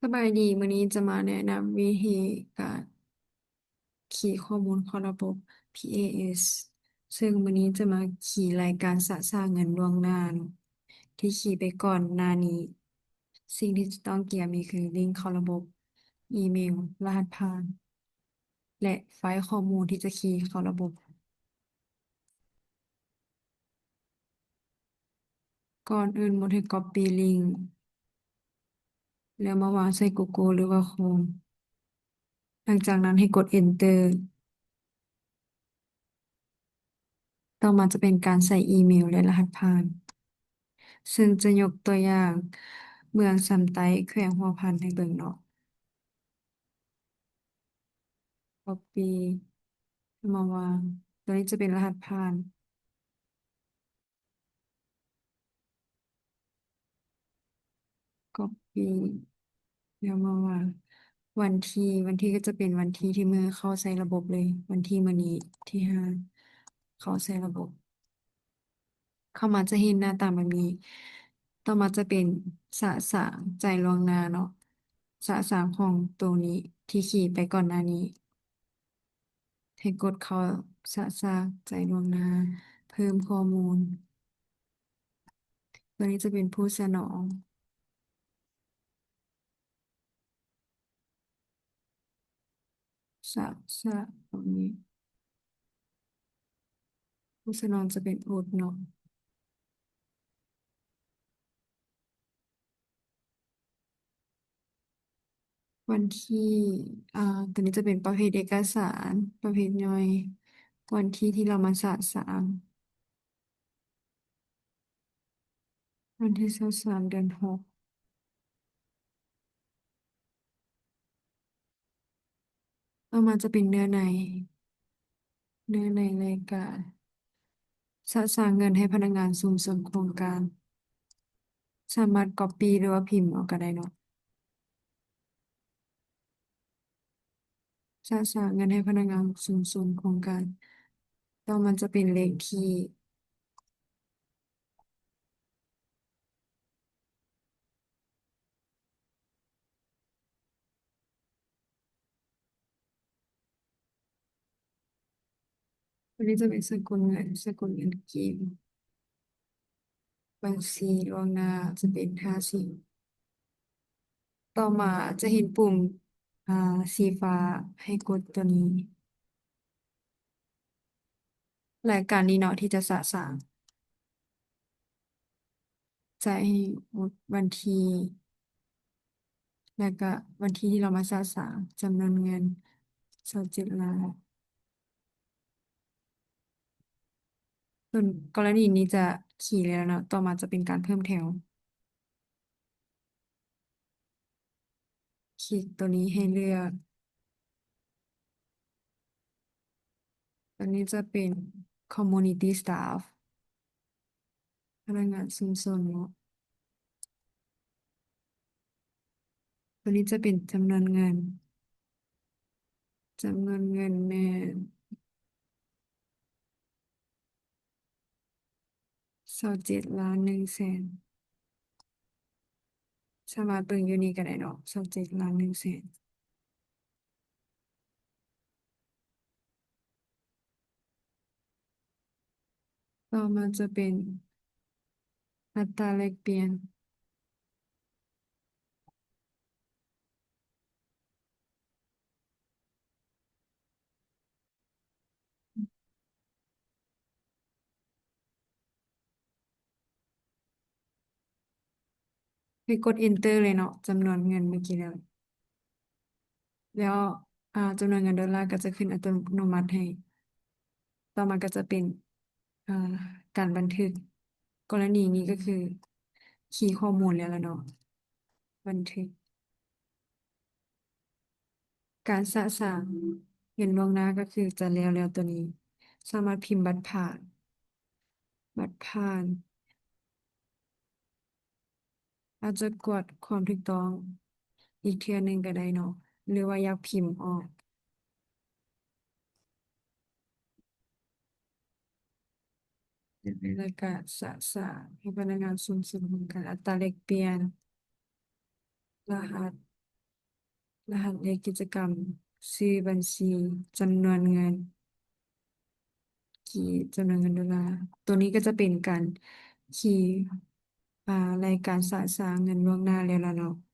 ສະບາຍດີ, ມື້ນີ້ຈະມາແນະນຳວິທີການຄີຂໍ້ມູນເຂົ້າລະບົບ ພີເອເອສ ເຊິ່ງມື້ນີ້ຈະມາຄີລາຍການສະສາງເງິນລ່ວງໜ້າທີ່ຄີໄປກ່ອນໜ້ານີ້. ສິ່ງທີ່ຈະຕ້ອງກຽມມີຄື ລິ້ງເຂົ້າລະບົບ, ອີເມວ, ລະຫັດຜ່ານ ແລະ ໄຟລ໌ຂໍ້ມູນທີ່ຈະຄີເຂົ້າລະບົບ. ກ່ອນອື່ນໝົດໃຫ້ກັອບປີ້ລິ້ງ ແລ້ວມາວາງໃສ່ກູໂກ ຫຼືວ່າໂຄຣມ. ຫຼັງຈາກນັ້ນໃຫ້ກົດເອັນເຕີ. ຕໍ່ມາຈະເປັນການໃສ່ອີເມວ ແລະ ລະຫັດຜ່ານ, ເຊິ່ງຈະຍົກຕົວຢ່າງເມືອງຊຳໃຕ້ ແຂວງຫົວພັນໃຫ້ເບິ່ງເນາະ. ກັອບປີ້ ມາວາງ. ຕົວນີ້ຈະເປັນລະຫັດຜ່ານ. ກັອບປີ້ ແລ້ວມາວາງ. ວັນທີ ວັນທີກໍຈະເປັນວັນທີທີ່ມື້ເຂົ້າໃສ່ລະບົບເລີຍ, ວັນທີມື້ນີ້ ທີຫ້າ ເຂົ້າໃສ່ລະບົບ. ເຂົ້າມາຈະເຫັນໜ້າຕາແບບນີ້. ຕໍ່ມາຈະເປັນສະສາງຈ່າຍລ່ວງໜ້າເນາະ, ສະສາງຂອງໂຕນີ້ທີ່ຄີໄປກ່ອນໜ້ານີ້. ໃຫ້ກົດເຂົ້າສະສາງຈ່າຍລ່ວງໜ້າ ເພີ່ມຂໍ້ມູນ. ຕົວນີ້ຈະເປັນຜູ້ສະໜອງ. ສະ ສະ ຕົງນີ້ ຜູ້ສະໜອງຈະເປັນໂອດເນາະ. ວັນທີ ອາ ຕົວນີ້ຈະເປັນປະເພດເອກະສານ ປະເພດຍ່ອຍ. ວັນທີທີ່ລາວມາສະສາງ ວັນທີຊາວສາມ ເດືອນຫົກ. ຕໍ່ມາຈະເປັນເນື້ອໃນ, ເນື້ອໃນລາຍການ ສະສາງເງິນໃຫ້ພະນັກງານຊຸມຊົນໂຄງການ. ສາມາດກັອບປີ້ ຫຼືວ່າພິມເອົາກໍໄດ້ເນາະ. ສະສາງເງິນໃຫ້ພະນັກງານຊຸມຊົນໂຄງການ. ຕໍ່ມາຈະເປັນເລກທີ. ອັນນີ້ຈະເປັນສະກຸນເງິນ, ສະກຸນເງິນກີບ. ບັນຊີລ່ວງໜ້າຈະເປັນຫ້າສິບ. ຕໍ່ມາຈະເຫັນປຸ່ມ ອາ ສີຟ້າ ໃຫ້ກົດຕົວນີ້. ລາຍການນີ້ເນາະ ທີ່ຈະສະສາງ ຈະໃຫ້ວັນທີ ແລ້ວກະວັນທີທີ່ລາວມາສະສາງ ຈຳນວນເງິນ ຊາວເຈັດລ້ານ. ສ່ວນກໍລະນີນີ້ຈະຂີແລ້ວເນາະ, ຕໍ່ມາຈະເປັນການເພີ່ມແຖວ. ຄລິກຕົວນີ້ໃຫ້ເລືອກ. ຕົວນີ້ຈະເປັນ community staff ພະນັກງານຊຸມຊົນເນາະ. ຕົວນີ້ຈະເປັນຈຳນວນເງິນ, ຈຳນວນເງິນແມ່ນ ຊາວເຈັດລ້ານໜຶ່ງແສນ. ສາມາດເບິ່ງຢູ່ນີ້ກໍໄດ້ເນາະ, ຊາວເຈັດລ້ານໜຶ່ງແສນ. ຕໍ່ມາຈະເປັນອັດຕາແລກປ່ຽນ. ໃຫ້ກົດ enter ເລີຍເນາະ, ຈຳນວນເງິນເມື່ອກີ້ແລ້ວ. ແລ້ວ ອາ ຈຳນວນເງິນໂດລາກໍຈະຂຶ້ນອັດຕະໂນມັດໃຫ້. ຕໍ່ມາກໍຈະເປັນ ອາ ການບັນທຶກ. ກໍລະນີນີ້ກໍຄືຄີຂໍ້ມູນແລ້ວລະເນາະ. ບັນທຶກ. ການສະສາງເງິນລ່ວງໜ້າກໍຄືຈະແລ້ວແລ້ວຕົວນີ້. ສາມາດພິມບັດຜ່ານ, ບັດຜ່ານ. ອາດຈະກວດຄວາມຖືກຕ້ອງອີກເທື່ອໜຶ່ງກໍໄດ້ເນາະ ຫຼືວ່າຢາກພິມອອກ. ແລ້ວກະສະສາງໃຫ້ພະນັກງານຊຸມຊົນຮ່ວມກັນ. ອັດຕາແລກປ່ຽນ, ລະຫັດ ລະຫັດເລກກິດຈະກຳ ຊື່ບັນຊີ ຈຳນວນເງິນກີບ ຈຳນວນເງິນໂດລາ. ໂຕນີ້ກໍຈະເປັນການຄີ ອ່າ ລາຍການສະສາງເງິນລ່ວງໜ້າແລ້ວລະເນາະ.